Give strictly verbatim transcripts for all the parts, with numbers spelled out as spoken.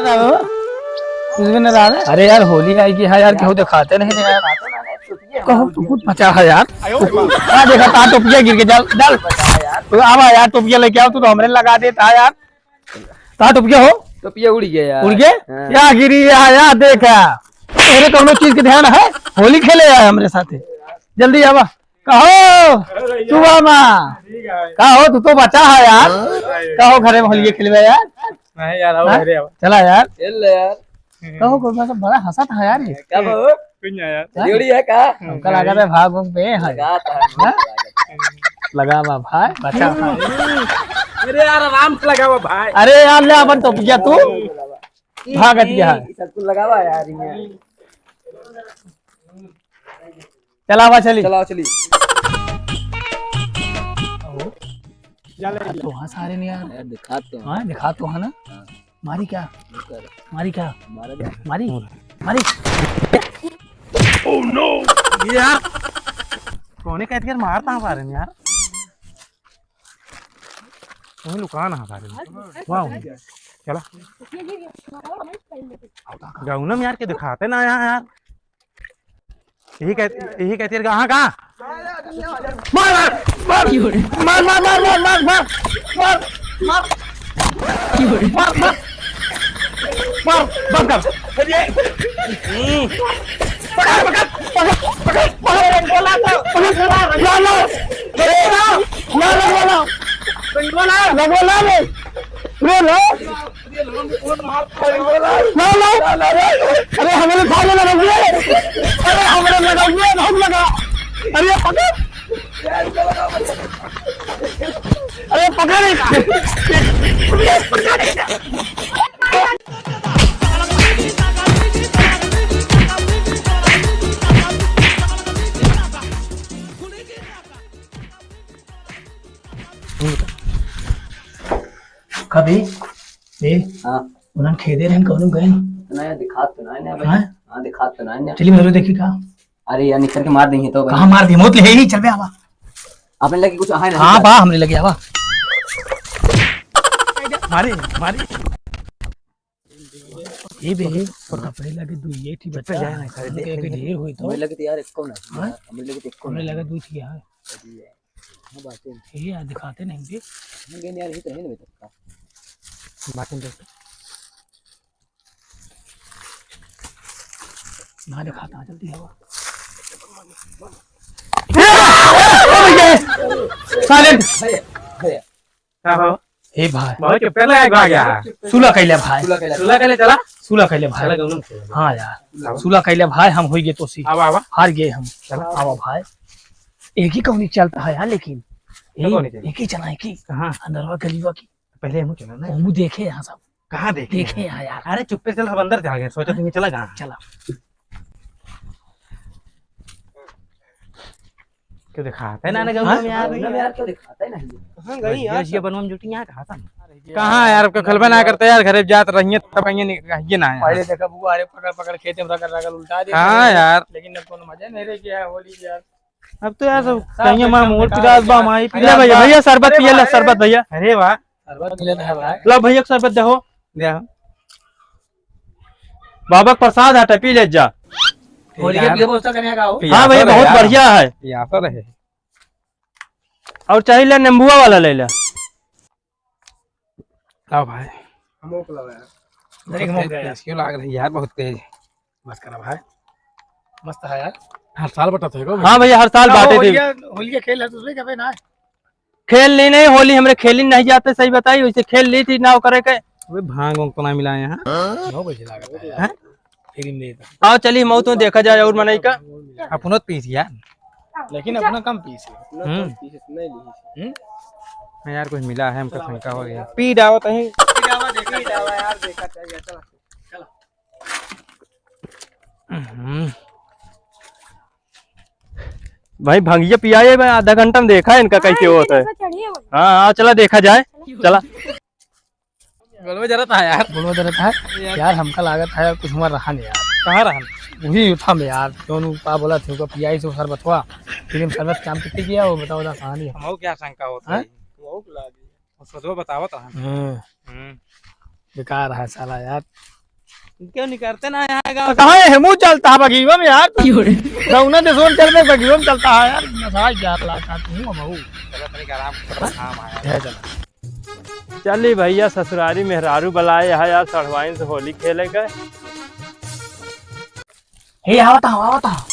कुछ भी ना रहा है। अरे यार, होली आएगी है यार, केहू दिखाते नहीं यार। कहूँ तू कुछ बचा है यार। का देखा, ता टोपिया गिर के, डाल, डाल। तो आवा यार, टोपिया लेके आओ, तू तो हमरे लगा देता है यार। ता टोपिया हो? टोपिया उड़ गया यार। उड़ गया? हाँ। या गिरी, या, या देखा। तेरे कौनो चीज के ध्यान है? होली खेले आए हमरे साथे। जल्दी आवा। कहो, सुबह माँ। ठीक है। कहो, तू तो बचा है यार। हाँ। कहो, घरे में होलिये खेलबे यार। नहीं यार, आओ हाँ? घरे आओ। चला यार। खेल ले यार। कहो, कोई मतलब बड़ा हंसा था यार ये। क्या बाबू? कुछ नहीं यार। हाँ? जोड़ी है का? हमका लगा था भाग उग पे है। लगा था। हाँ? लगा बा भाई, बचा भाई। अरे यार, आराम से लगा बा भाई। अरे यार, ले अपन टोपिया तू। भागत गया है। सबको लगावा यार, ये। चलावा चली। चलावा चली। तो हाँ सारे ने यार। यार, दिखा तो। हाँ, दिखा तो है ना। हाँ। मारी क्या? मारी क्या? मारा जा। मारी? मारी? Oh no! ये यार, कौने कहते यार, मारता हूँ सारे ने यार। वही लुकान है सारे ने। वाह, चला। गौनम यार के दिखाते ना यहाँ यार। यही कहते, यही कहते यार, कहाँ, कहाँ? मार, मार, मार, मार, मार। मार, मार, मार, मार, मार। मार, मार। मार, बंद कर। पकड़, पकड़, पकड़, पकड़, पकड़, रंगोला को, पकड़, पकड़, रंगोला, रंगोला, रंगोला, रंगोला, रंगोला, रंगोला। ना, ना। अरे, हमरे थाने लगाइए। अरे, हमरे लगाइए, बहुत लगा। अरे, पकड़। अरे, पकड़ इनका। कभी? ए, हाँ। उन्हन खेदे रहन, कौनो गए? ना यार, दिखात तो ना है ना भाई। हाँ? हाँ, दिखात तो ना है ना। चलिए, मेरे देखी का। अरे यार, निकल के मार देंगे तो भाई। कहाँ मार दी? मौत ले ही, चल बे, आवा। अपने लगे कुछ आहे ना? हाँ, बा, हमरे लगे, आवा। मारे, मारे। ये बे, और कपड़े लगे दू, ये ठीक चुप बच्चा। जाए ना, सारे देख के लेंगे। ढेर हुई तो। हमरे लगे तो यार, एको ना। हाँ? हमरे लगे तो एको हमरे ना। लगे दू ठीक है। हाँ, बातें। ये यार दिखाते नहीं बे। हम गए यार, ये तो है ना बे तक का। बातें देख। ना दिखाता, जल्दी आवा। Silent। भैया, भैया। का हो? हे भाई। बहुत चुप्पे लगा के आ गया है। सुला कैले भाई। सुला कैले। सुला कैले चला। सुला कैले भाई। चला गौनम से। हाँ यार। आवा। सुला कैले भाई, हम होई गए तोसी। आवा, आवा। हार गए हम। चला। आवा भाई। एक ही कौनी चलता है यार, लेकिन। क्या एक, कौनी चलता? एक ही चला है कि। कहाँ? अंदरवा गलीवा की। पहले हम चला ना। हम देखे यहाँ सब। कहाँ देखे देखे हैं? हैं यार। अरे चुप्पे से सब अंदर चला गए, सोचा तुम चला कहाँ? चला। क्यों दिखाता है ना, ना, हाँ? गौनम यार? गौनम यार क्यों दिखाता है ना? कहाँ गई यार ये सब? बनवा में जुटी यहाँ कहाँ था? कहाँ यार, आपका खलबा ना करता यार, घरे जात रहिए तब आइए नहीं, ये ना है। पहले देखा बुआ, अरे पकड़ पकड़ खेते में रगड़ रगड़ उल्टा दे। हाँ यार। लेकिन अब कोनो मजा नहीं रह गया है होली के यार। अब तो यार सब सब कहीं एकदम माँ मोर बेकार पिलास हो बा, गया। माई अरे पिलास भैया, बा। भैया शरबत अरे पिए ला, भाई। शरबत भैया। अरे वाह। शरबत मिले ना है भाई। ला भैया शरबत दे हो। दे हो। बाबा के प्रसाद हटे, पी ले जा। होली के व्यवस्था करने का हो। हाँ भैया, पियासा रहे बहुत यार। बढ़िया है। पियासा रहे। और चाही ले नींबुआ वाला ले ले। लाओ भाई। हमको पिलाओ यार। अरे, बहुत तेज, लाग रही यार, बहुत तेज। बस करा भाई। मस्त है यार। हर साल बटत है को हाँ भैया, हर साल ना, बाटे थे। होलिया, होलिया खेल है तो उसमें क्या ना है? खेल नहीं, नहीं, होली हमरे खेली नहीं जाते, सही बताई, वैसे खेल ली थी ना करे के। अबे भांग वांग तो ना मिला यहाँ। नौ बजे लागत है यार। हैं? फिर ही नहीं था। आओ चलिए, मऊ तो देखा जाए और मनई का। अपनो तो पीस यार। लेकिन अपना कम पीस है। हम्म। पीस नहीं ली। हम्म? हाँ यार, कुछ मिला है, हमका शंका हो गया। पी डावत है। पी डावा, देखा, पी डावा यार, देखा चाहिए, चलो। चलो। हम्म। भाई, भंगिया पियाए, मैं आधा घंटा में देखा है इनका कैसे होता है। हाँ, हाँ, चला देखा जाए। चला। गोलवा जरा था यार। गोलवा जरा था। यार। यार, हमका लागत है कुछ हमारा रहा नहीं यार। कहाँ रहा? वही था में यार, क्यों नु का बोला थे, उनका पियाई से शरबत हुआ, फिर हम शरबत काम कितने किया, वो बताओ, बता कहानी है। हमको क्या शंका होता हाँ? है? वो लागी। वो सदवा बतावत रहा। हम्म। हम्म। बेकार है साला यार। क्यों नहीं करते ना यहाँ गाँव तो से? कहाँ है, हेमू चलता है बगीवा में यार। क्यों रे? रौना दे सोन चल में बगीवा में चलता है यार। नशा क्या लाता तू, हम हूँ। चलो तनिक आराम से, काम आया। है चला। चली भैया, ससुरारी मेहरारू बुलाए है यार, सढ़वाइन से होली खेले के। हे, आवत हूँ, आवत हूँ।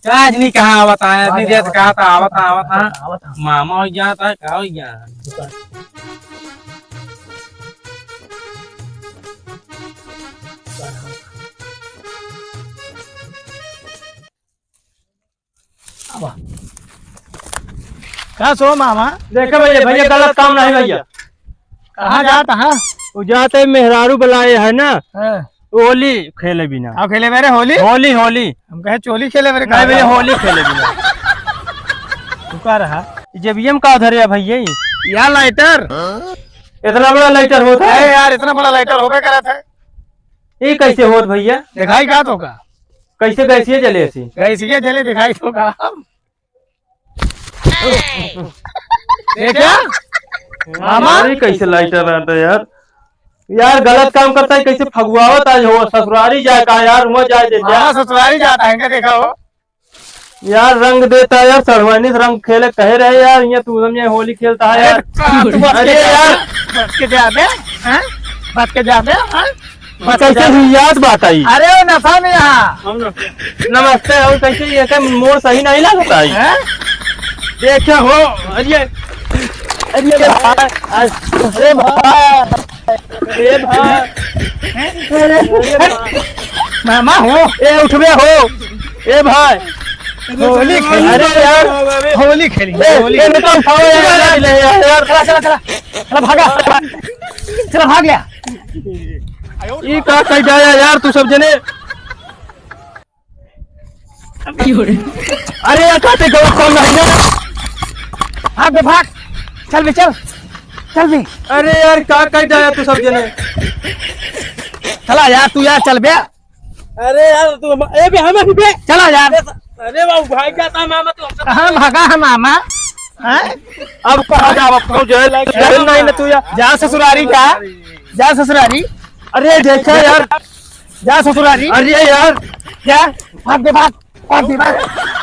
का आज नहीं कहाँ आवत है, आदमी आवत, देख आवत। कहा था, आवत, आवत, आवत। आवत, आवत। मामा हो गया था, का हो गया? आवा। का सो मामा? देखो भैया, भैया गलत काम नहीं भैया। कहाँ जात है? वो जाते मेहरारू बुलाए है ना, हाँ। होली खेले बिना। आओ खेले मेरे होली। होली, होली। हम कहे चोली खेले मेरे नहीं भैया, होली खेले बिना। तू का रहा? जेबिया में का धरे है भैया? यार लाइटर। इतना बड़ा लाइटर होता है? अरे यार, इतना बड़ा लाइटर होबे करत है। ये कैसे होत भैया? दिखाई का तो का? कैसे गैसिया जले ऐसी? गैसिया जले दिखाई तो का? देखा? मामा? अरे कैसे लाइटर रहता है यार? यार गलत काम करता है, कैसे फगुआवत आज हो, ससुरारी जाए का यार, वहाँ जाए दे हाँ, यार। ससुरारी जाता है, इनका देखा हो। यार रंग देता है यार, सढ़वानी से रंग खेले कहे रहे यार, ये तू समझे होली खेलता है अरे यार। तू बच के अरे जा, यार। बच के जा बे, हैं? बच के जा बे, हैं? बस कैसे हुई याद बात आई। अरे वो नशा में यहाँ। नमस्ते, और कैसे ये सब मोड़ सही नहीं लगता है? हैं? देखे हो, अरे, अरे भाई, अरे भाई, अरे भाई, हैं? अरे भाई। मामा हो, ए उठबे हो, ए भाई। होली खेली। अरे यार, होली खेली, ए, होली। ए, निकल, खाओ यार, यार, यार, यार। चला, चला, चला, चला, भागा, चला, भाग गया। ई का कह जाया यार, तू सब जने। अरे यार, काटे गलत काम नहीं ना। भाग बे, भाग। चल बे, चल। चल बे। अरे यार, का कह जाया तू सब जने। चला यार, तू यार, चल बे। अरे यार, तू हम, ए बे, हमें बे। चला यार। अरे बाबू, भाई, क्या था मामा, तू हमसे कहाँ भागा है मामा? हैं? अब कहाँ जाब, अब कहूँ जाए लायक अरे नहीं ना तू यार। जा ससुरारी जा, जा ससुरारी। अरे देखा यार। जा ससुरारी। अरे यार। जा, भाग दे, भाग, भाग दे, भाग।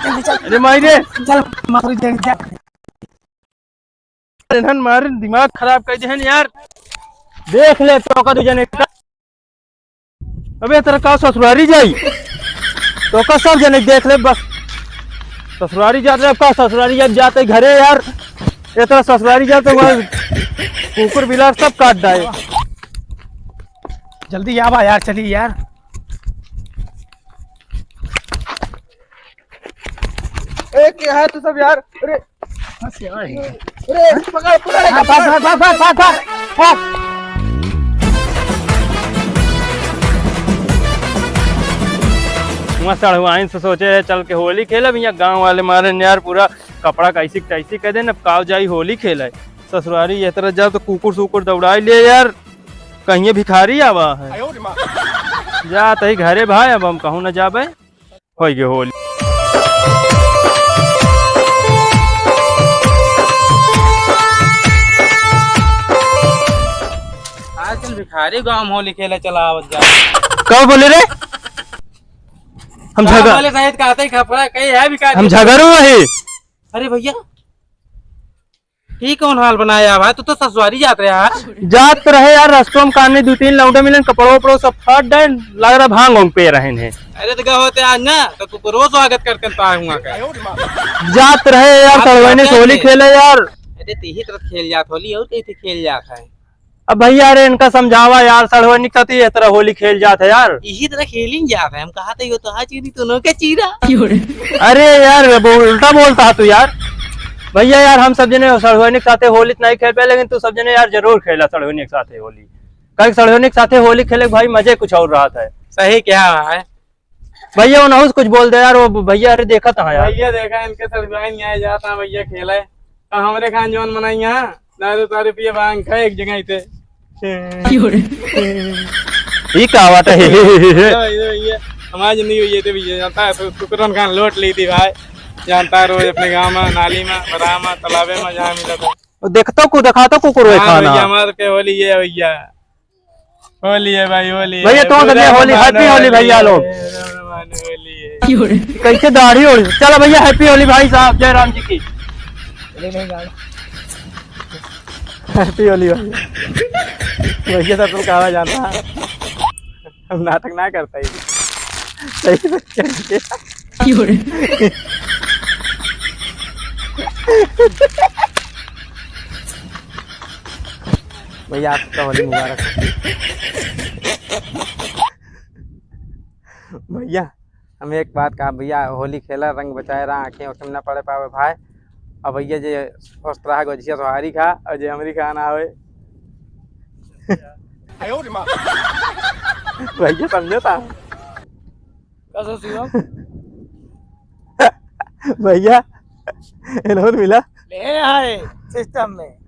जल्दी चल। अरे माई रे। चल, माई रे, जा। इन्हन मारे दिमाग खराब कर देहन यार। देख ले तो का दू जने का। अबे तेरा का ससुरारी जाई? तो का सब जने देख ले बस। ससुरारी जात रहे, अब का ससुरारी जब जाते घरे यार, ये तरह ससुरारी जाते वहाँ कुकुर बिलार सब काट डाए। जल्दी आवा यार, चली यार। ए, क्या है तू सब यार? अरे, अरे, पकड़, पकड़, हाँ, भाग, भाग, भाग, भाग, भाग, भाग, भाग। वहाँ सड़हुआइन से सोचे है, चल के होली खेलब, यहाँ गाँव वाले मारे यार, पूरा कपड़ा कैसी तैसी कर देन, अब काव जाई होली खेले। ससुरारी ये तरह जाओ तो कुकुर सुकुर दौड़ाई ले यार, कहीं भिखारी आवा है। जात ही घरे भाई, अब हम कहूँ न जाबे। होई गे होली। आजकल भिखारी गाँव में होली खेले चला आवत जा। का बोले रे? हम गाँव झगड़- वाले सहित कहते ही खपड़ा कहीं है भिखारी। हम झगड़ू है। अरे भैया, ई कौन हाल बनाया भाई? तू तो ससुरारी जात रहे यार। जात रहे यार, रस्तों में काने दू तीन लौंडे मिलन, कपड़ो उपड़ो सब फाट डाइन, लग रहा भांग ओंग पे रहन है। अरे तो गए होते आज ना, तो कुकुरो स्वागत करते हैं तार हुआ का। जात रहे यार, आप सड़वाइने जाते होली हैं। खेले यार। अरे तो यही तरह खेल जात होली, और कहीं से खेल जात है? अब भैया अरे इनका समझावा यार, सड़वाइने का तो ये तरह होली खेल जात है यार। यही तरह खेल ही जात है, हम कहा था यो तो आज चीरी तो नो के चीरा। अरे यार, वो उल्टा बोलता है तू यार। भैया यार, हम सब जने सड़हुआनी के साथे होली त नहीं खेल पाए, लेकिन तू सब जने यार जरूर खेला सड़हुआनी के साथे होली। काहे कि सड़हुआनी के साथे होली खेले के भाई मजे कुछ और रहत है। सही क्या है? भैया, उनहु से कुछ बोल दे यार, वो भैया अरे देखत है यार। भैया देखा, इनके सड़हुआइन नहीं आए जाता भैया खेले, तो हमरे खान जौन मनाई यहाँ। दारू तारू पिए भांग खाए एक जगह इते। क्यों रे? ई का बात है? ये, ये, ये, हमारी जिंदगी हुई है तो भैया जानता है, सु-, सुकरन खान लोट ली थी भाई। जानता है रोज अपने गांव में, नाली में, बराह में, तालाबे में, जहाँ मिला था। वो देखतो को, दिखातो कुकुर हाँ खाना। भैया, हमारे के होली ये है भैया। होली है भाई, होली है। भैया, तो होली, होली, Happy होली भैया लोग। होली है। कैसे दाढ़ी ओढ़ी? चलो भैया, Happy होली भाई साहब, जय राम जी की। Happy होली भाई। भैया, सब तुम कहा जाता है। हम नाटक ना करता ही। सही से करेंगे। भैया, आपका होली मुबारक हो। भैया, हम एक बात कहा भैया, होली खेला, रंग बचाए रहा, आँखें ओखें में ना पड़े पावे भाई। अब भैया जे स्वस्थ रहा, गोझिया सोहारी खा, और जे हमरी खा ना आवे। आयो रे माँ। भैया, समझो था। का सोची हो? भैया, एनहुन मिला। ले आए system में।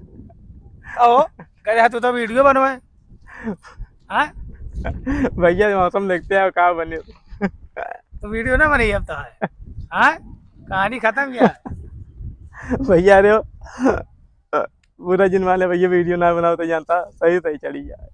आओ, करे है तू तो video बनवाए। हाँ? भैया, मौसम देखते हैं, का बने। तो video ना बनी अब तो है। हाँ? कहानी खत्म क्या? भैया, अरे हो, बुरा जिन माने भैया, video ना बनाओ तो जानता, सही सही चली जाए।